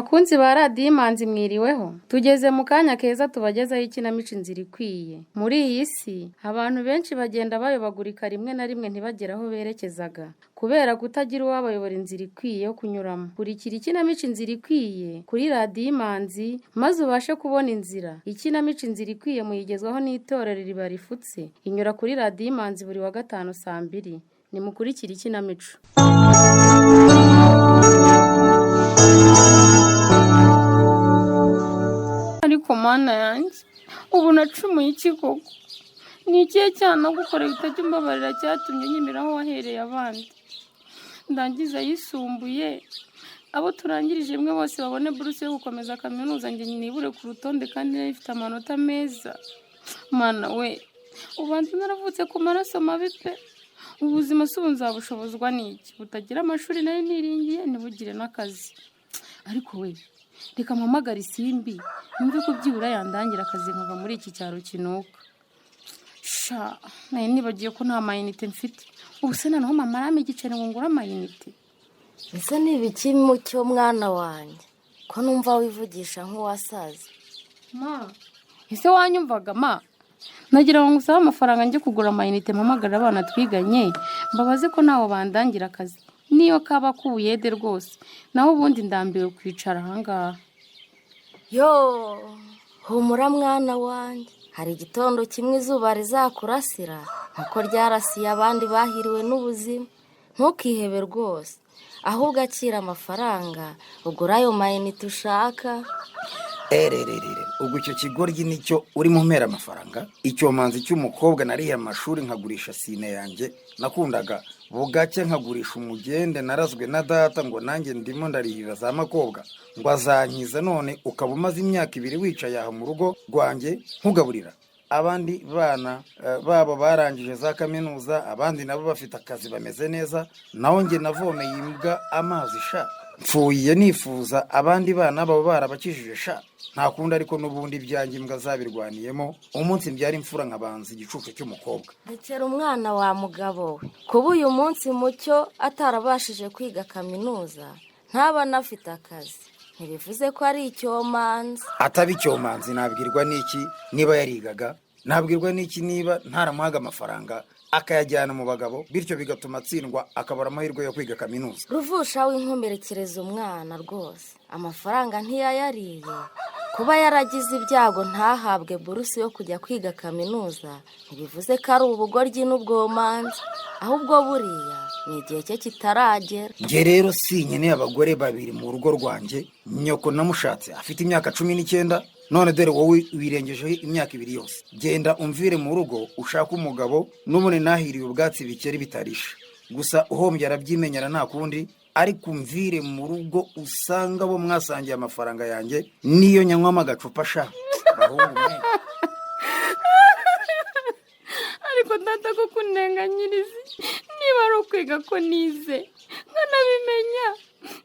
Bakunzi ba Radiyo Imanzi, mwiriweho. Tugeze mu kanya keza tubagezaho ikinamico Inzira Ikwiye. Muri iyi si abantu benshi bagenda bayobagurika, rimwe na rimwe ntibagere aho berekezaga kubera kutagira uwabayobora inzira ikwiye yo kunyuramo. Kurikira ikinamico Inzira Ikwiye kuri Radiyo Imanzi maze ubashe kubona inzira. Ikinamico Inzira Ikwiye muyigezwaho n'itorero Iriba Rifutse, inyura kuri Radiyo Imanzi buri wa gatanu saa 2. Nimukurikire ikinamico. Ariko Mana yanjye, ubu nacumuye iki koko? Ni ikihe cyaha nagukoreye utajya umbabarira cyatumye unyimira aho wahereye abandi? Ndangiza ayisumbuye, abo turangirije rimwe bose babone buruse yo gukomeza kaminuza, njye nibure ku rutonde kandi nari ifite amanota meza. Mana we, ubanza naravutse ku maraso mabi pe! Ubuzima si ubu, nzabushobozwa n'iki butagira amashuri nari niringiye, ntibugire n'akazi? Ariko we, reka mpamagare Isimbi numve ko byibura yandangira akazi nkava muri iki cyaro kinuka. Sha, nari nibagiye ko nta mayinite mfite. Ubu se noneho mama arampa igiceri ngo ngure amayinite? Ese ni ibiki, Mucyo mwana wanjye, ko numva wivugisha nk'uwasaze? Ma, ese wanyumvaga? Ma, nagira ngo ngusabe amafaranga njye kugura amayinite, mpamagara abana twiganye mbabaze ko ntawe bandangira akazi, niyo kaba k'ubuyede rwose. Naho ubundi ndambiwe kwicara ahangaha. Yo, humura mwana wanjye, hari igitondo kimwe izuba rizakurasira nkuko ryarasiye abandi bahiriwe n'ubuzima. Ntukihebe rwose, ahubwo akira amafaranga ugura ayo mayinite ushaka. Erererere, ubwo icyo kigoryi nicyo urimo umpera amafaranga? Icyomanzi cy'umukobwa! Nariye amashuri, nkagurisha sine yanjye nakundaga, bugacya nkagurisha umugende narazwe na data, ngo nanjye ndimo ndarihira za makobwa ngo azankiza, none ukaba umaze imyaka 2 wicaye aha mu rugo rwanjye nkugaburira. Abandi bana babo barangije za kaminuza, abandi nabo bafite akazi bameze neza, naho njye navomeye imbwa amazi sha. Mpfuye nifuza abandi bana baba barabakijije sha. Nta kundi, ariko n'ubundi ibyanjye imbwa zabirwaniyemo. Umunsi mbyara imfura nkabanza igicucu cy'umukobwa. Rekera umwana wa mugabo we. Kuba uyu munsi Mucyo atarabashije kwiga kaminuza, ntaba anafite akazi, ntibivuze ko ari icyomanzi. Ataba icyomanzi nabwirwa n'iki niba yarigaga? Nabwirwa n'iki niba ntaramuhaga amafaranga akayajyana mu bagabo, bityo bigatuma atsindwa akabura amahirwe yo kwiga kaminuza? Ruvusha, w'inkomerekereza umwana rwose, amafaranga ntiyayariye. Kuba yaragize ibyago ntahabwe buruse yo kujya kwiga kaminuza ntibivuze ko ari ubugoryi n'ubwomanzi, ahubwo buriya ni igihe cye kitaragera. Njye rero sinkeneye abagore babiri mu rugo rwanjye. Nyoko namushatse afite imyaka 19, none dore wowe wirengejeho imyaka 2 yose. Genda umvire mu rugo ushake umugabo. N'ubundi nahiriye ubwatsi bikeri bitarisha, gusa uhombye arabyimenyera, nta kundi. Ariko umvire mu rugo usanga abo mwasangiye amafaranga yanjye, niyo nyanywamo agacupa sha, bahungu mwe. Ariko data, ko kunenganyiriza, niba ari ukwiga ko nize nkanabimenya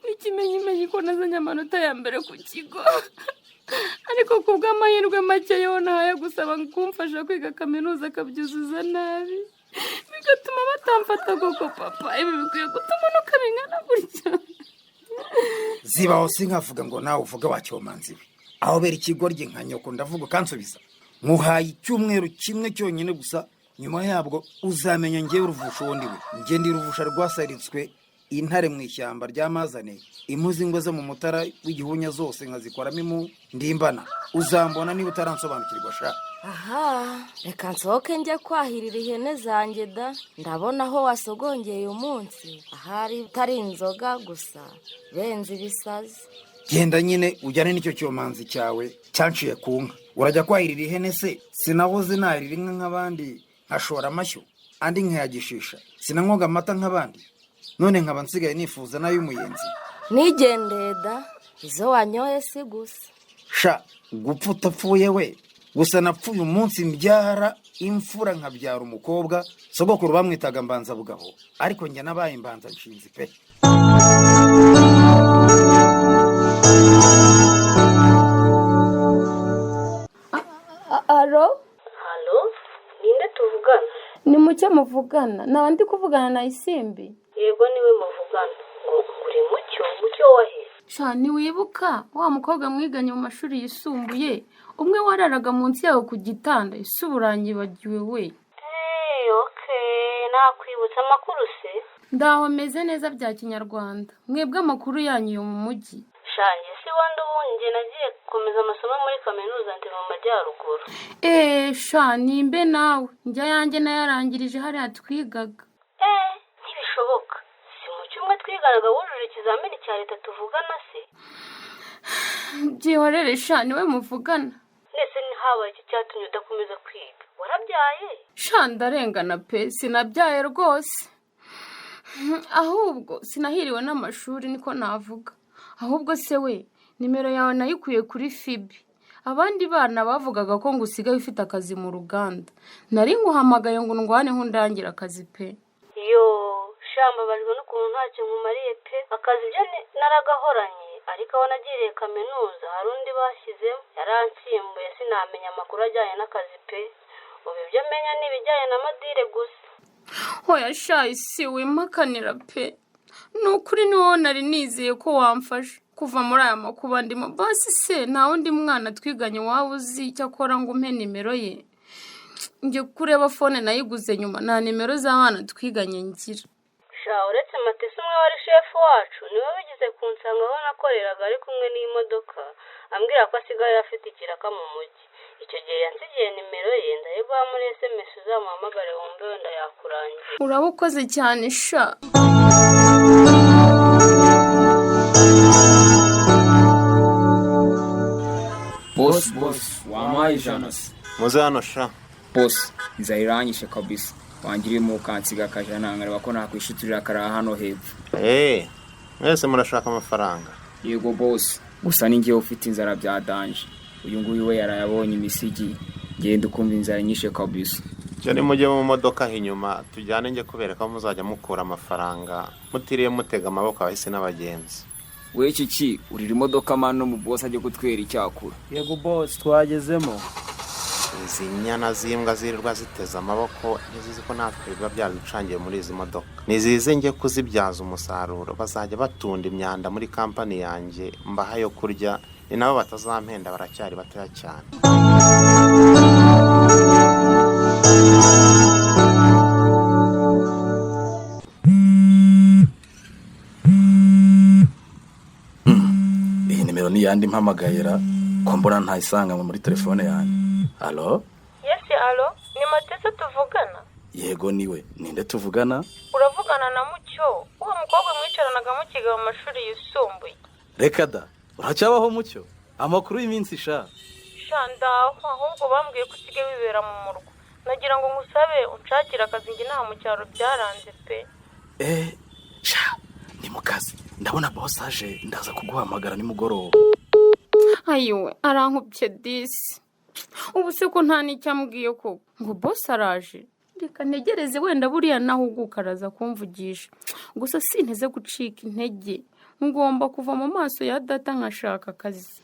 n'ikimenyimenyi ko nazanye amanota ya mbere ku kigo, ariko ku bw'amahirwe make yo nahaye gusaba kumfasha kwiga kaminuza akabyuzuza nabi, bigatuma batamfata koko? Papa, ibi bikwiye gutuma unuka bingana gutya? Zibaho sinkavuga ngo nawe uvuge wacyomanzi we. Aho bera ikigoryi nka nyoko ndavuga ukansubiza? Nkuhaye icyumweru kimwe cyonyine gusa, nyuma yabwo uzamenya ngewe Uruvusha uwo ndi we. Njye ndi Ruvusha rwasaritswe intare mu ishyamba rya Mazane, impu z'ingwe zo mu Mutara w'igihunya zose nkazikoramo impu ndimbana. Uzambona niba utaransobanukirwa sha. Aha, reka nsohoke njye kwahirira ihene zanjye da. Ndabona aho wasogongeye uyu munsi ahari utari inzoga gusa, benze ibisazi. Genda nyine ujyane n'icyo cyomanzi cyawe cyanciye ku nka. Urajya kwahirira ihene se? Sinahoze nahirira inka nk'abandi, nkashora amashyo andi nkayagishisha, sinanywaga amata nk'abandi, none nkaba nsigaye nifuza n'ay'umuyenzi? Nigendeye da, izo wanyoye si gusa. Sha, gupfa utapfuye we! Gusa napfuye umunsi mbyara imfura, nkabyara umukobwa. Sogokuru bamwitaga Mbanzabugabo, ariko njye nabaye Mbanza nshinzi pe. Alo? Halo, ninde tuvugana? Ni Mucyo muvugana, naba ndi kuvugana na Isimbi? Yego, niwe muvugana. Ngo uri Mucyo? Mucyo wahe? Sha, ntiwibuka wa mukobwa mwiganye mu mashuri yisumbuye, umwe wararaga munsi yawe ku gitanda? Ese ubu uranyibagiwe we? Eee, okay, nakwibutsa. Amakuru se? Ndaho, meze neza bya kinyarwanda. Mwebwe amakuru yanyu yo mu mujyi? Shange si wandi, ubundi njye nagiye gukomeza amasomo muri kaminuza, ndi mu majyaruguru. Eee sha, nimbe nawe njya yanjye nayarangirije hariya twigaga. Eee, ntibishoboka! Si mu cyumba twiganaga wujuje ikizamini cya leta tuvugana se? Byihorere sha, niwe muvugana. Nese ntihabaye iki cyatumye udakomeza kwiga? Warabyaye? Sha, ndarengana pe, sinabyaye rwose, ahubwo sinahiriwe n'amashuri niko navuga. Ahubwo se we, nimero yawe nayikuye kuri Fibi. Abandi bana bavugaga ko ngo usigaye ufite akazi mu ruganda. Nari nguhamagaye ngo ndwaneho undangira akazi pe. Yo sha, mbabajwe n'ukuntu ntacyo nkumariye pe. Akazi ibyo naragahoranye, ariko aho nagiriye kaminuza hari undi bashyizemo yaransimbuye, sinamenya amakuru ajyanye n'akazi pe. Ubu ibyo menya ni ibijyanye na madire gusa. Hoya sha, isi wimakanira pe, ni ukuri ni wowe nari nizeye ko wamfasha kuva muri aya makuba ndimo. Basi se nta wundi mwana twiganye waba uzi icyo akora ngo umpe nimero ye? Njye kureba phone nayiguze nyuma, nta nimero z'abana twiganye ngira. Sha, uretse Matisi umwe wari shefu wacu, niwe wigeze kunsanga aho nakoreraga ari kumwe n'imodoka, ambwira ko asigaye afite ikiraka mu mujyi. Icyo gihe yansigiye nimero ye, ndayiguha muri SMS, uzamuhamagare wumve wenda yakurangira. Uraba ukoze cyane sha. Boss, boss, wampaye 100 se? Muze hano sha. Boss, inzara iranyishe kabisa, wangiriyemo ukansiga akajana nkareba ko nakwishiturira karaha hano hepfo. Eee, mwese murashaka amafaranga? Yego boss, gusa ni njyewe ufite inzara bya danger. Uyu nguyu we yarayabonye imisigi, ngenda ukumva inzara inyishe kabisa. Cyo nimujye mu modoka aho inyuma tujyane, njye kubereka aho muzajya mukura amafaranga mutiriye mutega amaboko abahisi n'abagenzi. We iki urira imodoka mani, mu boss ajye kutwera icyakura. Yego boss, twagezemo. Izi nyana z'imbwa zirirwa ziteze amaboko ntizizi ko natwe biba byaducangiye muri izi modoka. Nizize njye kuzibyaza umusaruro, bazajya batunda imyanda muri kampani yanjye mbaha yo kurya. Ni nabo batazampenda, baracyari batoya cyane. Iyi nimero ni yandi mpamagayera ko mbona ntayisanga muri telefone yanjye? Allo? Yes, allo, ni Matese tuvugana? Yego niwe, ninde tuvugana? Uravugana na Mucyo, uwo mukobwa mwicaranaga mukiga mu mashuri yisumbuye. Reka da, uracyabaho Mucyo? Amakuru y'iminsi sha? Sha ndaho, ahubwo bambwiye ko usigaye wibera mu murwa. Nagira ngo ngusabe unshakire akazi, njye inaha mu cyaro byaranze pe. Eh sha, ni mu kazi, ndabona boss aje, ndaza kuguhamagara nimugoroba. Ayiwe, arankubye disi! Ubu se ko nta n'icyo ambwiye koko ngo boss araje? Reka ntegereze, wenda buriya nahuguka araza kumvugisha. Gusa sinteze gucika intege, ngomba kuva mu maso ya data nkashaka akazi.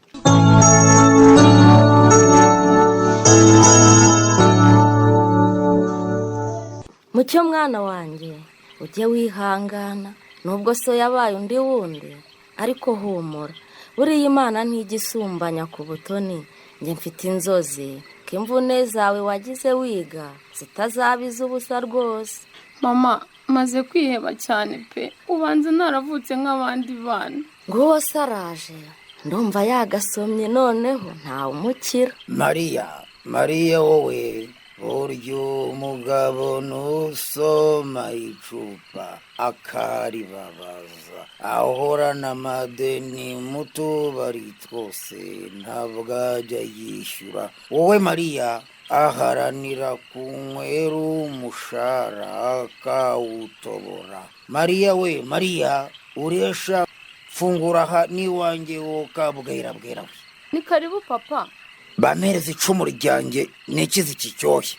Mucyo mwana wanjye, ujye wihangana nubwo so yabaye undi wundi, ariko humura, buriya Imana ntijya isumbanya ku butoni. Njye mfite inzozi ko imvune zawe wagize wiga zitazaba iz'ubusa rwose. Mama, maze kwiheba cyane pe, ubanza naravutse nk'abandi bana. Nguwo se araje, ndumva yagasomye, noneho ntawe umukira. Mariya, Mariya wowe, burya umugabo nusoma icupa akaribabaza, ahorana amadeni mu tubari twose, ntabwo ajya yishyura. Wowe Mariya, aharanira kunywera umushara akawutobora. Mariya we, Mariya uresha, fungura aha n'iwanjye wo kabwera bwera we. Ni karibu papa. Bampereza icumu ryanjye nikize iki cyoshye.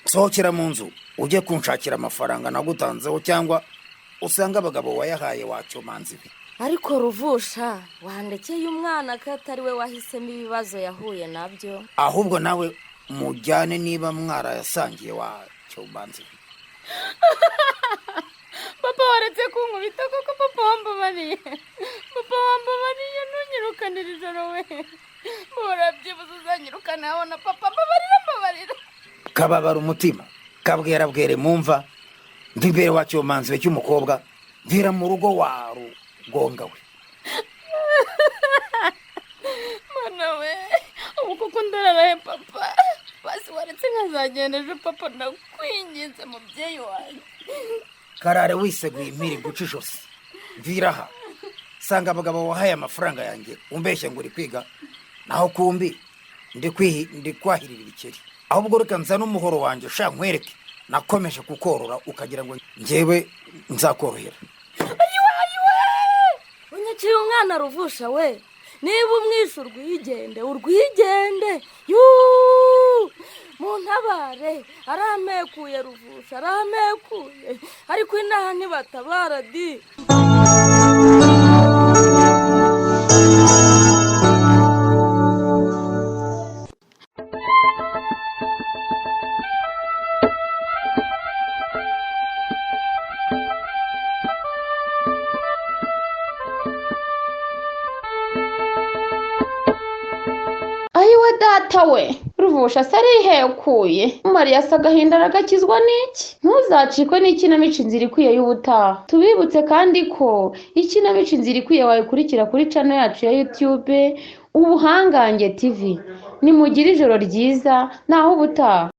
Sohokera mu nzu ujye kunshakira amafaranga nagutanzeho, cyangwa usanga abagabo wayahaye wacyomanzi we. Ariko ruvusha, wandekeye umwana ko atari we wahisemo ibibazo yahuye nabyo? Ahubwo nawe mujyane niba mwarayasangiye wacyomanzi we. Papa waretse kunkubita koko? Papa wambabariye, papa wambabariye, ntunyirukanire ijoro we. Mbabara byibuze uzanyirukane abona papa. Mbabarira, mbabarira. Kababara umutima kabwera bwere mumva ndi imbere wa cyomanzi we cy'umukobwa, mvira mu rugo wa rugonga we. Mana we, ubu koko ndararahe papa? Basi waretse nkazagenda ejo papa, ndakwinginze mubyeyi wanjye. Karare wiseguye impiri guca ijosi. Mvira aha, sanga abagabo wahaye amafaranga yanjye umbeshye ngo uri kwiga, naho kumbi ndi kwahirira ibikeri. Ahubwo reka nzane umuhoro wanjye sha nkwereke. Nakomeje kukorora ukagira ngo njyewe nzakorohera. Ayiwe, ayiwe! Unyiciye umwana ruvusha we. Niba umwishe urwigende, urwigende. Yuuu, muntabare, arampekuye ruvusha, arampekuye. Ariko inaha ntibatabara di. Ayiwe data we, ruvusha se arihekuye. Mariya asa agahinda, aragakizwa n'iki? Ntuzacikwe n'ikinamico Inzira Ikwiye y'ubutaha. Tubibutse kandi ko ikinamico Inzira Ikwiye wayikurikira kuri channel yacu ya YouTube Ubuhangange TV. Nimugire ijoro ryiza, naho ubutaha.